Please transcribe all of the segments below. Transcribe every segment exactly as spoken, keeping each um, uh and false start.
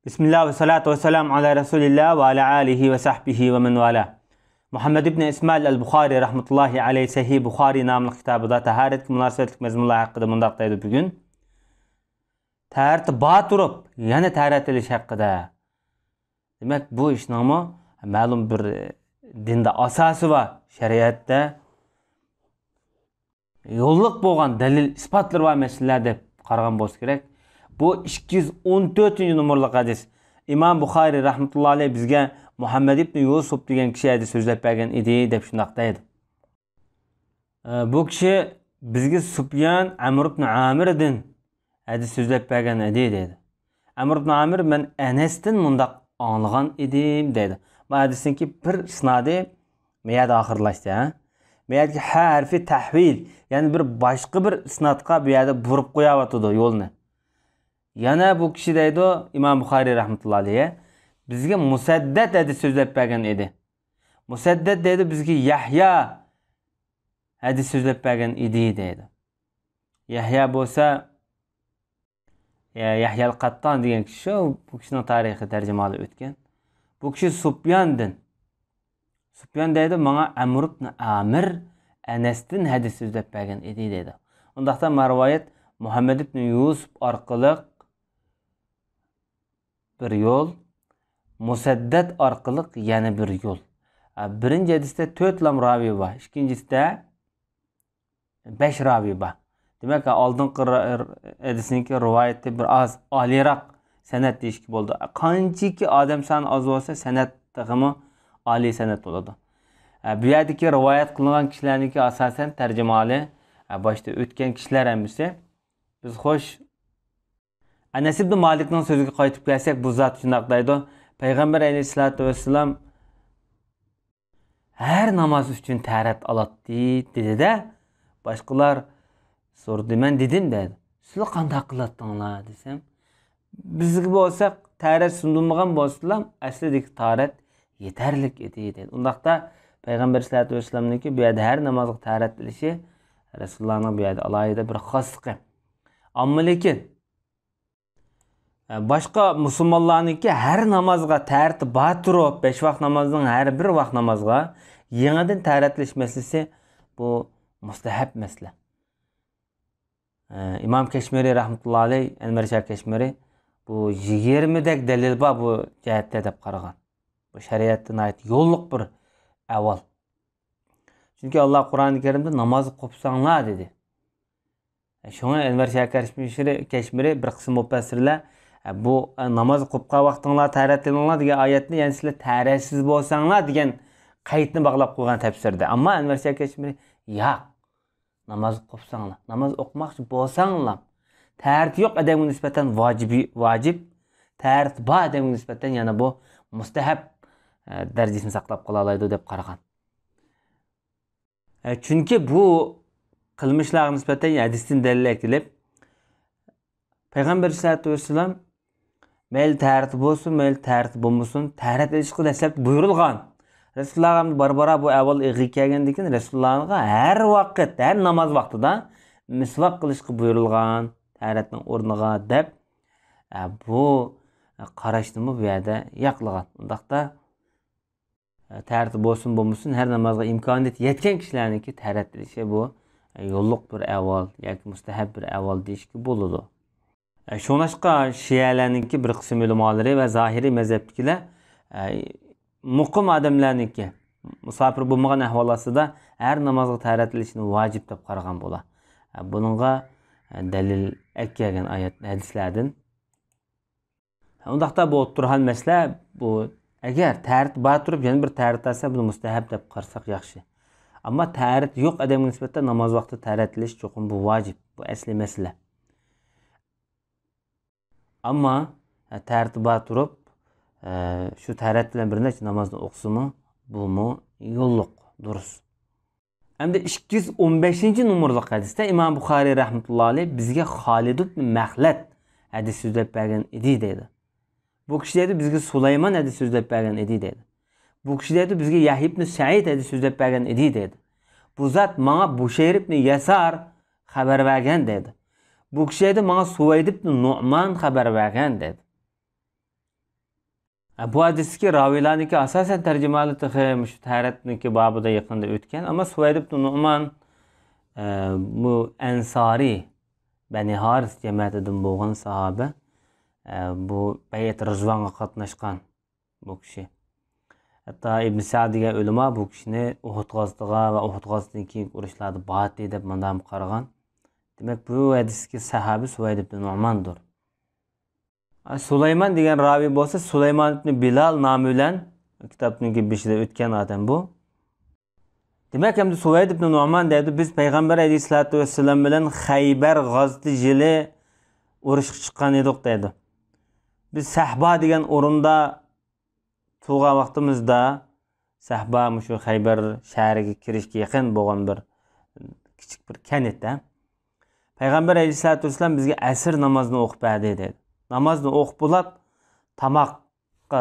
بىسمىللا ۋەسسالاتۇ ۋەسسالامۇ ئالا رەسۇلىللا ۋە ئالا ئالىھى ۋە سەھبىھى ۋە مەن ۋالا. مۇھەممەد ئىبن ئىسمائىل ئەل بۇخارى رەھمەتۇللاھى ئەلەيھ سەھىھ بۇخارى ناملىق كىتابىدا تاھارەتكە مۇناسىۋەتلىك مەزمۇنلار ھەققىدە مۇنداق دەيدۇ بۈگۈن. تەھارىتى بار تۇرۇپ يەنە تەھارەت ئېلىش ھەققىدە. دېمەك، بۇ ئىشنىڭمۇ مەلۇم بىر دىندا ئاساسى بار، شەرىئەتتە يوللۇق بولغان دەلىل ئىسپاتلىرى بار مەسىلىلەر دەپ قارىغان بولسا كېرەك. بۇ ئىككى يۈز ئون تۆتىنچى نومۇرلۇق ھەدىس. ئىمام بۇخارى رەھمەتۇللا ئەلەيھ بىزگە مۇھەممەد ئىبنى يۇسۇپ دېگەن كىشى ھەدىس سۆزلەپ بەرگەن ئىدى دەپ شۇنداق دەيدۇ. ئە، بۇ كىشى بىزگە سۇپيان ئەمر ئىبن ئامىردىن ھەدىس سۆزلەپ بەرگەن ئىدى دەيدۇ. ئەمر ئىبن ئامىر مەن ئەنەستىن مۇنداق ئاڭلىغان ئىدىم دەيدۇ. بۇ ھەدىسنىڭكى بىر ئىسنادى مەيەدە ئاخىرلاشتى، ھە؟ مەيەدىكى ھە ھەرپى تەھۋىل، يەنى بىر باشقا بىر ئىسنادقا بۇ يەردە بۇرۇپ قوياۋاتىدۇ يولنى. يەنە بۇ كىشى دەيدۇ، ئىمام بۇخارىي رەھمەتۇللا ئەلەيھى، بىزگە مۇسەددەت ھەدىس سۆزلەپ بەرگەن ئىدى. مۇسەددەت دەيدۇ، بىزگە يەھيا ھەدىس سۆزلەپ بەرگەن ئىدى دەيدۇ. يەھيا بولسا، يە-، يەھيا ئەل قەتتان دېگەن كىشى شۇ، بۇ كىشىنىڭ تارىخى تەرجىمىھالى ئۆتكەن. بۇ كىشى سۇپياندىن، سۇپيان دەيدۇ، ماڭا ئەمر ئىبن ئامىر ئەنەستىن ھەدىس سۆزلەپ بەرگەن ئىدى دەيدۇ. ئۇنداقتا ما رىۋايەت مۇھەممەد ئىبن يۇسۇپ ئارقىلىق بىر يول، مۇسەددەت ئارقىلىق يەنە بىر يول. ئە، بىرىنچى ھەدىستە تۆت لام راۋى بار، ئىككىنچىسىدە بەش راۋى بار. دېمەك، ئالدىنقى را-، ھەدىسنىڭكى رىۋايىتى بىر ئاز ئالىيراق سەنەد دېيىشكە بولىدۇ. قانچىكى ئادەم سانى ئاز بولسا، سەنەد تېخىمۇ ئالىي سەنەد بولىدۇ. ئە، بۇ يەردىكى رىۋايەت قىلىنغان كىشىلەرنىڭكى ئاساسەن تەرجىمىھالى، ئە، باشتا ئۆتكەن كىشىلەر ھەممىسى. بىز خوش، ئەنەس ئىبن مالىكنىڭ سۆزىگە قايتىپ كەلسەك، بۇ زات شۇنداق دەيدۇ، پەيغەمبەر ئەلەيھىسسالاتۇ ۋەسسالام ھەر ناماز ئۈچۈن تەھارەت ئالاتتى دېدى-دە، باشقىلار سورىدى، مەن دېدىم دەيدۇ، سىلەر قانداق قىلاتتىڭلار دېسەم، بىزگە بولسا تەھارەت سۇنۇلمىغان بولسىلا، ئەسلىدىكى تەھارەت يېتەرلىك ئىدى دەيدۇ. ئۇنداقتا پەيغەمبەر ئەلەيھىسسالاتۇ ۋەسسالامنىڭكى بۇ يەردە ھەر نامازغا تەھارەت ئېلىشى رەسۇلۇللانىڭ بۇ يەردە ئالاھىدە بىر خاسلىقى. ئەمما لېكىن، ئە، باشقا مۇسۇلمانلارنىڭكى ھەر نامازغا تەھارىتى بار تۇرۇپ، بەش ۋاق نامازنىڭ ھەر بىر ۋاق نامازغا يېڭىدىن تەھارەت ئېلىش مەسىلىسى بۇ مۇستەھەب مەسىلە. ئە، ئىمام كەشمىرى رەھمەتۇللا ئەلەيھ، ئەنۋەر شاھ كەشمىرى بۇ يىگىرمىدەك دەلىل بار بۇ جەھەتتە دەپ قارىغان. بۇ شەرىئەتتە ناھايىتى يوللۇق بىر ئەھۋال. چۈنكى ئاللا قۇرئانى كەرىمدە ناماز قوپساڭلار دېدى. شۇڭا ئەنۋەر شاھ كەشمىرى، كەشمىرى بىر قىسىم مۇپەسسىرلەر، بۇ ناماز قوپقان ۋاقتىڭلار تەھارەت ئېلىڭلار دېگەن ئايەتنى، يەنى سىلەر تەھارەتسىز بولساڭلار دېگەن قەيتنى باغلاپ قويغان تەپسىردە. ئەمما ئەنۋەر شاھ كەشمىرى ياق. ناماز قوپساڭلار. ناماز ئوقۇماقچى بولساڭلار. تەھارىتى يوق ئادەمگە نىسبەتەن ۋاجىبى، ۋاجىپ. تەھارىتى بار ئادەمگە نىسبەتەن يەنە بۇ مۇستەھەب، ئە، دەرىجىسىنى ساقلاپ قالالايدۇ دەپ قارىغان. ئە، چۈنكى بۇ قىلمىشلارغا نىسبەتەن ھەدىستىن دەلىل ئەكېلىپ، پەيغەمبەر ئەلەيھىسسالاتۇ ۋەسسالام مەيلى تەھارىتى بولسۇن، مەيلى تەھارىتى بولمىسۇن، تەھارەت ئېلىشقا دەسلەپتە بۇيرۇلغان. رەسۇلۇللاھقا ئەمدى بارا-بارا بۇ ئەھۋال ئېغىر كەلگەندىن كېيىن، رەسۇلۇللاھقا ھەر ۋاقىت، ھەر ناماز ۋاقتىدا مىسۋاك قىلىشقا بۇيرۇلغان، تەھارەتنىڭ ئورنىغا دەپ، ئە، بۇ قاراشنىمۇ بۇ يەردە ياقلىغان. ئۇنداقتا، تەھارىتى بولسۇن بولمىسۇن، ھەر نامازغا ئىمكانىيەت يەتكەن كىشىلەرنىڭكى تەھارەت ئېلىشى بۇ يوللۇق بىر ئەھۋال ياكى مۇستەھەب بىر ئەھۋال دېيىشكە بولىدۇ. شۇڭلاشقا شىئەلەرنىڭكى بىر قىسىم ئۆلىمالىرى ۋە زاھىرىي مەزھەپتىكىلەر مۇقىم ئادەملەرنىڭكى، مۇساپىر بولمىغان ئەھۋال ئاستىدا ھەر نامازغا تەھارەت ئېلىشنى ۋاجىپ دەپ قارىغان بولا. بۇنىڭغا دەلىل ئەكەلگەن ئايەت، ھەدىسلەردىن. ئۇنداقتا بۇ ئوتتۇرىغان مەسىلە بۇ، ئەگەر تەھارىتى بار تۇرۇپ يەنە بىر تەھارەت ئالسا، بۇنى مۇستەھەب دەپ قارىساق ياخشى. ئەمما تەھارىتى يوق ئادەمگە نىسبەتەن ناماز ۋاقتىدا تەھارەت ئېلىش چوقۇم بۇ ۋاجىپ. بۇ ئەسلىي مەسىلە. ئەمما، ھە، تەھارىتى بار تۇرۇپ، ھە، شۇ تەھارەت بىلەن بىر نەچچە نامازنى ئوقۇسىمۇ، بۇمۇ يوللۇق، دۇرۇس. ئەمدى ئىككى يۈز ئون بەشىنچى نومۇرلۇق ھەدىستە ئىمام بۇخارىي رەھمەتۇللا ئەلەيھ بىزگە خالىد ئىبن مەخلەد ھەدىس سۆزلەپ بەرگەن ئىدى دەيدۇ. بۇ كىشى دەيدۇ، بىزگە سۇلايمان ھەدىس سۆزلەپ بەرگەن ئىدى دەيدۇ. بۇ كىشى دەيدۇ، بىزگە يەھيا ئىبن سەئىد ھەدىس سۆزلەپ بەرگەن ئىدى دەيدۇ. بۇ زات ماڭا بۇشەير ئىبن يەسار خەۋەر بەرگەن دەيدۇ. بۇ كىشى دەيدۇ، ماڭا سۇۋەيد ئىبن نۇئمان خەۋەر بەرگەن دەيدۇ. بۇ ھەدىستىكى راۋىيلارنىڭكى ئاساسەن تەرجىمىھالى تېخى مۇشۇ تەھارەتنىڭكى بابىدا يېقىندا ئۆتكەن، ئەمما سۇۋەيد ئىبن نۇئمان، ئە، بۇ ئەنسارى، بەنى ھارىس جەمەتىدىن بولغان ساھابە، ئە، بۇ بەيئەت رىزۋانغا قاتناشقان بۇ كىشى. ھەتتا ئىبن سەئد دېگەن ئۆلىما بۇ كىشىنى ئۇھۇد غازىتىغا ۋە ئۇھۇد غازىتىدىن كېيىنكى ئۇرۇشلاردا بارتى دەپ مۇنداقمۇ قارىغان. دېمەك، بۇ ھەدىستىكى ساھابە سۇۋەيد ئىبن نۇئماندۇر. سۇلايمان دېگەن راۋىي بولسا، سۇلايمان ئىبن بىلال نامى بىلەن كىتابنىڭكى بېشىدا ئۆتكەن ئادەم بۇ. دېمەك، ئەمدى سۇۋەيد ئىبن نۇئمان دەيدۇ، بىز پەيغەمبەر ئەلەيھىسسالاتۇ ۋەسسالام بىلەن خەيبەر غازىتى يىلى ئۇرۇشقا چىققان ئىدۇق دەيدۇ. بىز سەھبا دېگەن ئورۇندا تۇرغان ۋاقتىمىزدا، سەھبا مۇشۇ خەيبەر شەھىرىگە كىرىشكە يېقىن بولغان بىر كىچىك بىر كەنت ھە. پەيغەمبەر ئەلەيھىسسالاتۇ ۋەسسالام بىزگە ئەسىر نامازىنى ئوقۇپ بەردى دەيدۇ. نامازنى ئوقۇپ بولاپ، تاماققا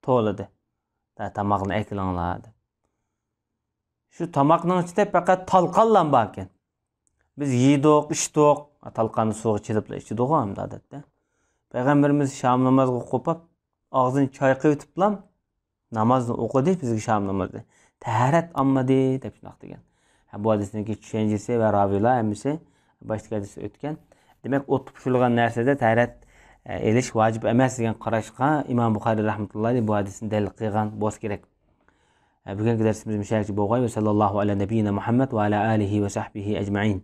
توۋلىدى. ھە، تاماقنى ئەكىلىڭلار دەپ. شۇ تاماقنىڭ ئىچىدە پەقەت تالقانلا باركەن. بىز يېدۇق، ئىچتۇق. تالقاننى سۇغا چېلىپلا ئىچىدۇغۇ ئەمدى ئادەتتە. پەيغەمبىرىمىز شام نامازغا قوپاپ، ئاغزىنى چايقىۋېتىپلا نامازنى ئوقۇدى، بىزگە شام نامازى. تەھارەت ئالمىدى دەپ شۇنداق دېگەن. ھە، بۇ ھەدىسنىڭكى چۈشەنچىسى ۋە راۋىيلار ھەممىسى باشتىكى ھەدىستە ئۆتكەن. دېمەك، ئوتتا پىشۇرۇلغان نەرسىدە تەھارەت، ئە، ئېلىش ۋاجىپ ئەمەس دېگەن قاراشقا ئىمام بۇخارىي رەھمەتۇللاھى بۇ ھەدىسنى دەلىل قىلغان بولسا كېرەك. ئە، بۈگۈنكى دەرسىمىز مۇشۇ يەرگىچە بولغاي. ۋە ساللاللاھۇ ئەلا نەبىييىنا مۇھەممەد ۋە ئەلا ئالىھى ۋە سەھبىھى ئەجمەئىن.